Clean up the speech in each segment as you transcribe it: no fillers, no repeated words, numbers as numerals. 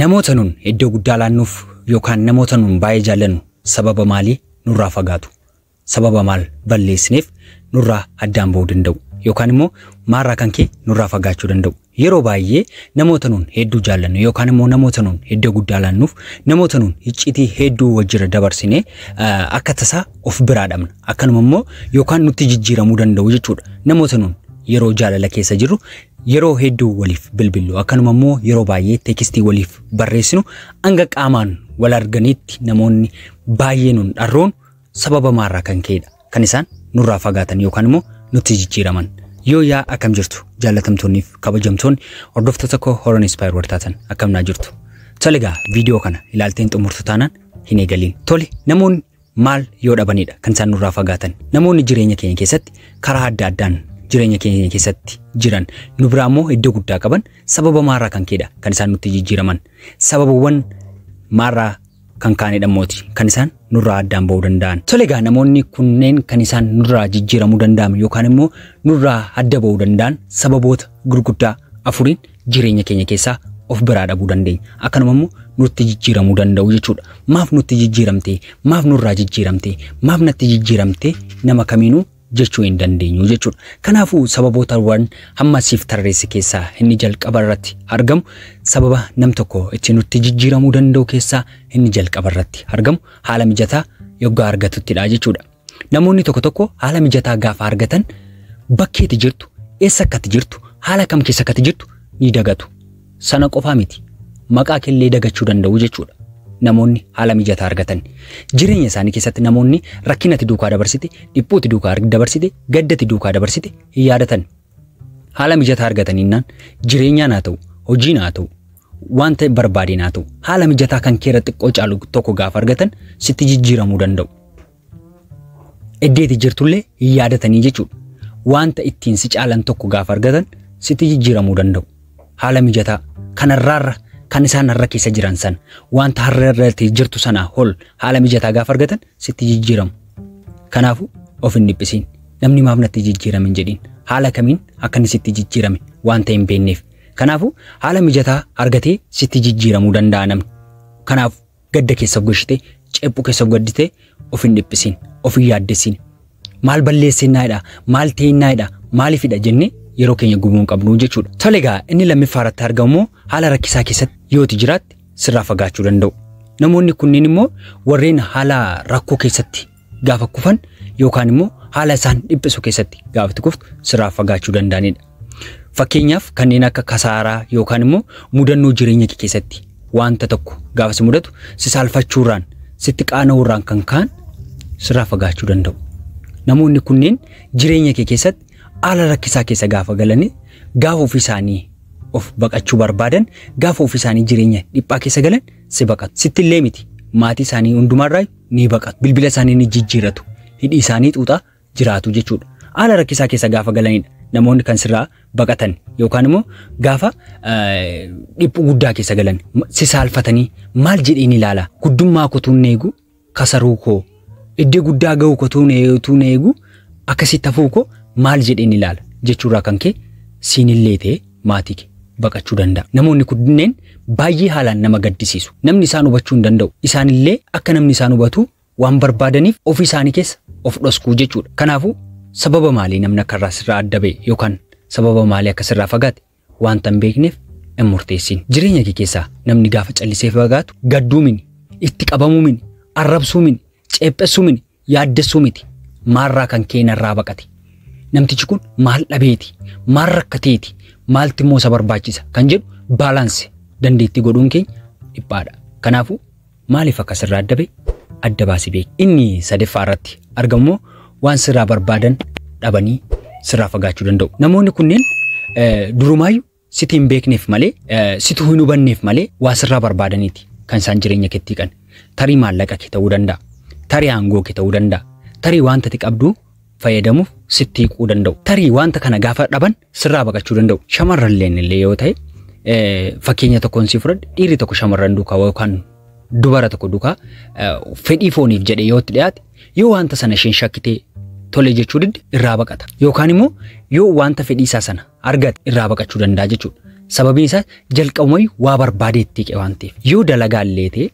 Namoota nun iddoo guddaa laannuuf yookaan namoota nun baay'ee jaallannu sababa maalii nurraa fagaatu? Sababa maal balleessineef nurraa addaan ba'uu danda'u? Yookaan immoo maalirraa kan ka'e nurraa fagaachuu danda'u? Yeroo baay'ee namoota nun hedduu jaallannu yookaan immoo namoota nun iddoo guddaa laannuuf namoota nun icciitii hedduu wajjira dabarsinee akka tasaa of biraa dhabna. Akkanuma immoo yookaan nutti jijjiiramuu danda'u jechuudha. Namoota nun yeroo jaalala keessa jirru yeroo hedduu waliif bilbillu, akkanuma immoo yeroo baay'ee teekstii waliif barreessinu, hanga qaamaan wal arganitti namoonni baay'ee nun dharroon sababa maalirraa kan ka'edha kan isaan nurraa fagaatan yookaan immoo nutti jijjiiraman. Yoo yaa akkam jirtu jaallatamtoonniif kabajamtoonni hordoftoota koo Horon Inspire wartaatan akkam naa jirtu. Tole egaa viidiyoo kana ilaalteen xumurtu taanaan hin eegaliin. Tole namoonni maal yoo dhabanidha kan isaan nurraa fagaatan? Namoonni jireenya keenya keessatti karaa adda addaan jireenya keenya keessatti jiran nu biraa immoo iddoo guddaa qaban sababa maalirraa kan ka'edha kan isaan nutti jijjiiraman? Sababawwan maalirraa kan ka'anidha mooti kan isaan nurraa addaan ba'uu danda'an? Tole egaa namoonni kunneen kan isaan nurraa jijjiiramuu danda'an yookaan immoo nurraa adda ba'uu danda'an sababoota gurguddaa afuriin jireenya keenya keessaa of biraa dhabuu dandeenya. Akkanuma immoo nutti jijjiiramuu danda'u jechuudha. Maaf nutti jijjiiramtee? Maaf nurraa jijjiiramtee? Maaf natti jijjiiramtee? Nama kamiinuu jechuu hin dandeenyu jechuudha. Kanaafuu sababootawwan hamma siif tarreesse keessaa inni jalqaba irratti argamu, sababa nam tokko itti nutti jijjiiramuu danda'u keessaa inni jalqaba irratti argamu haala mijataa yoggaa argatuttidha jechuudha. Namoonni tokko tokko haala mijataa gaafa argatan bakkeetti jirtu, eessa akkatti jirtu, haala kam keessa akkatti jirtu ni dagatu. Sana qofaa miti, maqaa kellee dagachuu danda'u jechuudha. Namoonni haala mijataa argatan jireenya isaanii keessatti namoonni rakkinatti duukaa dabarsite, dhiphuutti duukaa dabarsite, gaddatti duukaa dabarsite hin yaadatan. Haala mijataa argataniinnaan jireenyaan haa ta'u, hojiin haa ta'u, wanta barbaadeen haa ta'u, haala mijataa kan keera xiqqoo caalu tokko gaafa argatan sitti jijjiiramuu danda'u. Iddeetti jirtullee hin yaadatanii jechuudha. Wanta ittiin si caalan tokko gaafa argatan sitti jijjiiramuu danda'u. Haala mijataa kanarraarra kan isaan har'a keessa jiran sana, wanta har'a irratti jirtu sana ol haala mijataa gaafa argatan sitti jijjiiramu. Kanaafuu of hin dhiphisiin. Namni maaf natti jijjiirame hin jedhiin. Haala kamiin akka inni sitti jijjiirame wanta hin beekneef. Kanaafuu haala mijataa argatee sitti jijjiiramuu danda'a namni. Kanaaf gadda keessa of gashitee, cephuu keessa of gadditee of hin dhiphisiin, of hin yaaddessiin. Maal balleessinnaadha, maal ta'innaadha, maaliifidha jennee yeroo keenya gubuu hin qabnu jechuudha. Tole egaa inni lammaffaa irratti argamu immoo haala rakkisaa keessatti yooti jiraatte sirraa fagaachuu danda'u. Namoonni kunneen immoo warreen haala rakkoo keessatti gaafa kufan yookaan immoo haala isaan dhiphisu keessatti gaafa kuftu sirraa fagaachuu danda'anidha. Fakkeenyaaf kanneen akka kasaaraa yookaan immoo mudannoo jireenya kee keessatti wanta tokko gaafa si mudatu si saalfachuurraan, sitti qaana'uurraan kan ka'an sirraa fagaachuu danda'u. Namoonni kunneen jireenya kee keessatti haala rakkisaa keessa gaafa galanii, gaafa ofii isaanii of baqachuu barbaadan, gaafa ofii isaanii jireenya dhiphaa keessa galan si baqatu. Sitti illee miti, maatii isaanii hundumarraa ni baqatu. Bilbila isaanii ni jijjiiratu. Hidhii isaanii xuuxaa jiraatu jechuudha. Haala rakkisaa keessa gaafa galanidha namoonni kan sirraa baqatan yookaan immoo gaafa dhiphuu guddaa keessa galan si saalfatanii maal jedheen ilaala, guddummaa kotuun eegu, kasaruu koo, iddoo guddaa ga'uu kotuun eegu, akkasitti hafuu koo maal jedheen ilaala jechuurraa kan ka'e siinillee ta'e maatii kee baqachuu danda'a. Namoonni kunneen baay'ee haalaan nama gaddisiisu. Namni isaan hubachuu hin danda'u. Isaanillee akka namni isaan hubatu waan barbaadaniif ofii isaanii keessa of dhoskuu jechuudha. Kanaafuu sababa maalii namni akka irraa sirraa adda ba'e yookaan sababa maalii akka sirraa fagaate wanta hin beekneef hin murteessin. Jireenya kee keessaa namni gaafa callisee fagaatu gadduu mini, itti qabamuu mini, arrabsuu mini, ceephessuu mini, yaaddessuu miti. Maalirraa kan ka'e narraa baqate? Namtichi kun maal dhabeeti? Maal rakkateeti? Maalti immoo isa barbaachisa? Kan jedhu baalaansi dandeettii godhuun keenya dhiphaadha. Kanaafuu maaliif akka sirraa adda ba'e adda baasii beeki. Inni sadaffaa irratti argamu waan sirraa barbaadan dhabanii sirraa fagaachuu danda'u. Namoonni kunneen durumaayyuu sitti hin beekneef malee, situ hin hubanneef malee waa sirraa barbaadaniiti kan isaan jireenya keetti hiikan. Tarii maallaqa kee ta'uu danda'a. Tarii aangoo kee ta'uu danda'a. Tarii wanta ati qabdu fayyadamuuf sitti hiiquu danda'u. Tarii wanta kana gaafa dhaban sirraa baqachuu danda'u. Shamarranilleen illee yoo ta'e, fakkeenya tokkoon si fudhadhe, dhiirri tokko shamarran duukaa yookaan dubara tokko duukaa fedhii fooniif jedhee yoo itti dhiyaate, yoo wanta sana isheen shakkitee tole jechuu didde irraa baqata. Yookaan immoo yoo wanta fedhii isaa sana argate irraa baqachuu danda'a jechuudha. Sababiin isaas jalqabumayyuu waa barbaadee itti hiiqe waan ta'eef. Yoo dalagaa illee ta'e,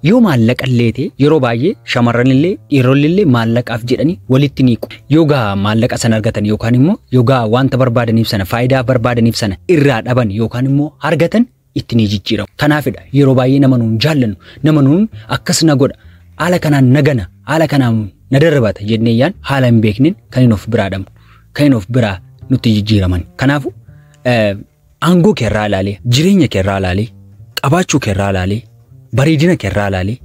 yoo maallaqa illee ta'e, yeroo baay'ee shamarran illee dhiironni illee maallaqaaf jedhanii walitti ni hiiqu. Yoo gaa maallaqa sana argatan yookaan immoo yoo gaa wanta barbaadaniif sana faayidaa barbaadaniif sana irraa dhaban yookaan immoo argatan itti ni jijjiiramu. Kanaafidha yeroo baay'ee nama nuun jaallannu, nama nuun akkas na godha, haala kanaan na gana, haala kanaan na darbata jennee yaan haala hin beekneen kan hin of biraa dhabnu, kan hin of biraa nutti jijjiiraman. Kanaafuu aangoo keerraa ilaalee, jireenya keerraa ilaalee, qabaachuu keerraa ilaalee, bareedina keerraa ilaalee,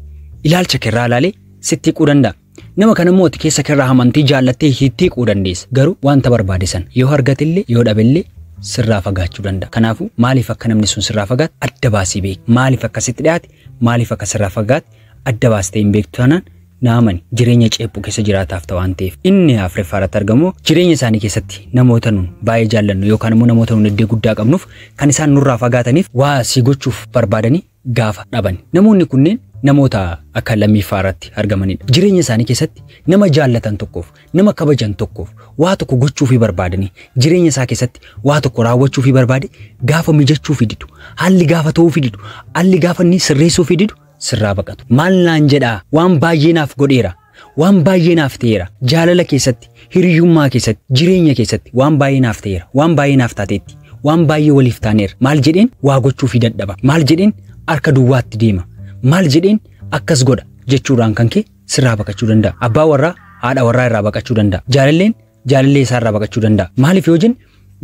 ilaalcha keerraa ilaalee sitti hiiquu danda'a. Nama kana immoo ati keessa keerraa amantii jaallattee itti hiiquu dandeessa. Garuu wanta barbaade sana yoo argatellee yoo dhabellee sirraa fagaachuu danda'a. Kanaafuu maaliif akka namni sun sirraa fagaate adda baasii beeki. Maaliif akka sitti dhiyaate, maaliif akka sirraa fagaate adda baastee hin beektu taanaan naamani jireenya ceephuu keessa jiraataaf ta'a waan ta'eef. Inni afuraffaa irratti argamu jireenya isaanii keessatti namoota nuun baay'ee jaallannu yookaan immoo namoota nuun iddoo guddaa qabnuuf kan isaan nurraa fagaataniif waa si gochuuf barbaadanii gaafa dhaban. Namoonni kunneen namoota akka lammiffaa irratti argamanidha. Jireenya isaanii keessatti nama jaallatan tokkoof, nama kabajan tokkoof waa tokko gochuufii barbaadanii jireenya isaa keessatti waa tokko raawwachuufii barbaade gaafa mijachuufii didu, haalli gaafa ta'uufii didu, haalli gaafa inni sirreessuufii didu sirraa baqatu. Maal naan jedhaa, waan baay'ee naaf godheera, waan baay'ee naaf ta'eera, jaalala keessatti, hiriyyummaa keessatti, jireenya keessatti waan baay'ee naaf ta'eera, waan baay'ee naaf taateetti, waan baay'ee waliif taaneera. Maal jedheen waa gochuufii dadhaba, maal jedheen harka duwwaatti deema, maal jedheen akkas godha jechuudhaan kan kee sirraa baqachuu danda'a. Abbaa warraa haadha warraa irraa baqachuu danda'a. Jaalalleen jaalallee isaa irraa baqachuu danda'a. Maaliif yoo jenne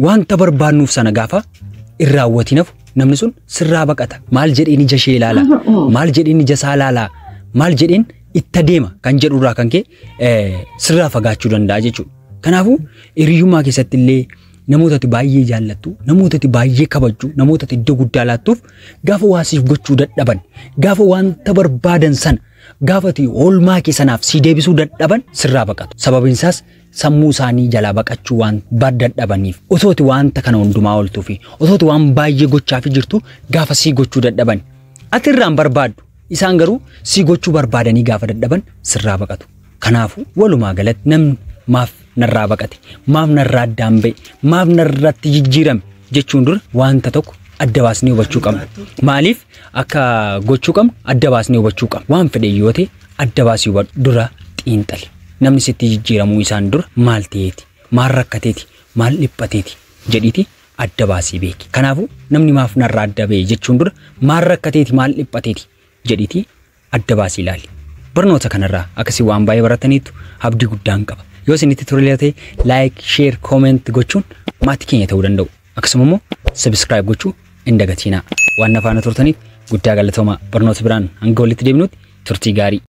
wanta barbaannuuf sana gaafa irraa hawwatiin hafu namni sun sirraa baqata. Maal jedheen ija ishee ilaala, maal jedheen ija isaa ilaala, maal jedheen itti deema kan jedhurraa kan kee sirraa fagaachuu danda'a jechuudha. Kanaafuu hiriyyummaa keessatti illee namoota ati baay'ee jaallattu, namoota ati baay'ee kabajju, namoota ati iddoo guddaa laattuuf gaafa waa siif gochuu dadhaban, gaafa wanta barbaadan sana, gaafa ati oolmaa kee sanaaf si deebisuu dadhaban sirraa baqatu. Sababiin isaas sammuu isaanii jalaa baqachuu waan dadhabaniif. Osoo ati wanta kana hundumaa ooltuu fi osoo ati waan baay'ee gochaaf jirtu gaafa si gochuu dadhaban, ati irraan barbaaddu, isaan garuu si gochuu barbaadanii gaafa dadhaban sirraa baqatu. Kanaafuu walumaa galatti namni maaf narraa baqate, maaf narraa addaan ba'e, maaf narratti jijjiirame jechuun dura wanta tokko adda baasnee hubachuu qabna. Maaliif akka gochuu qabnu adda baasnee hubachuu qabna. Waan fedhe yoo ta'e adda baasii hubadhu, dura xiinxali. Namni sitti jijjiiramuu isaan dura maal ta'eeti, maal rakkateeti, maal dhiphateeti jedhiiti adda baasii beeki. Kanaafuu namni maaf narraa adda ba'e jechuun dura maal rakkateeti, maal dhiphateeti jedhiiti adda baasii ilaali. Barnoota kanarraa akkasii waan baay'ee barataniitu abdii guddaan qaba. Yoo isinitti tole ta'e like, share, comment gochuun maatii keenya ta'uu danda'u. Akkasuma immoo subscribe gochuu hin dagatinaa. Waan na faana turtaniif guddaa galatoomaa. Barnoota biraan hanga walitti deebinutti turtii gaarii.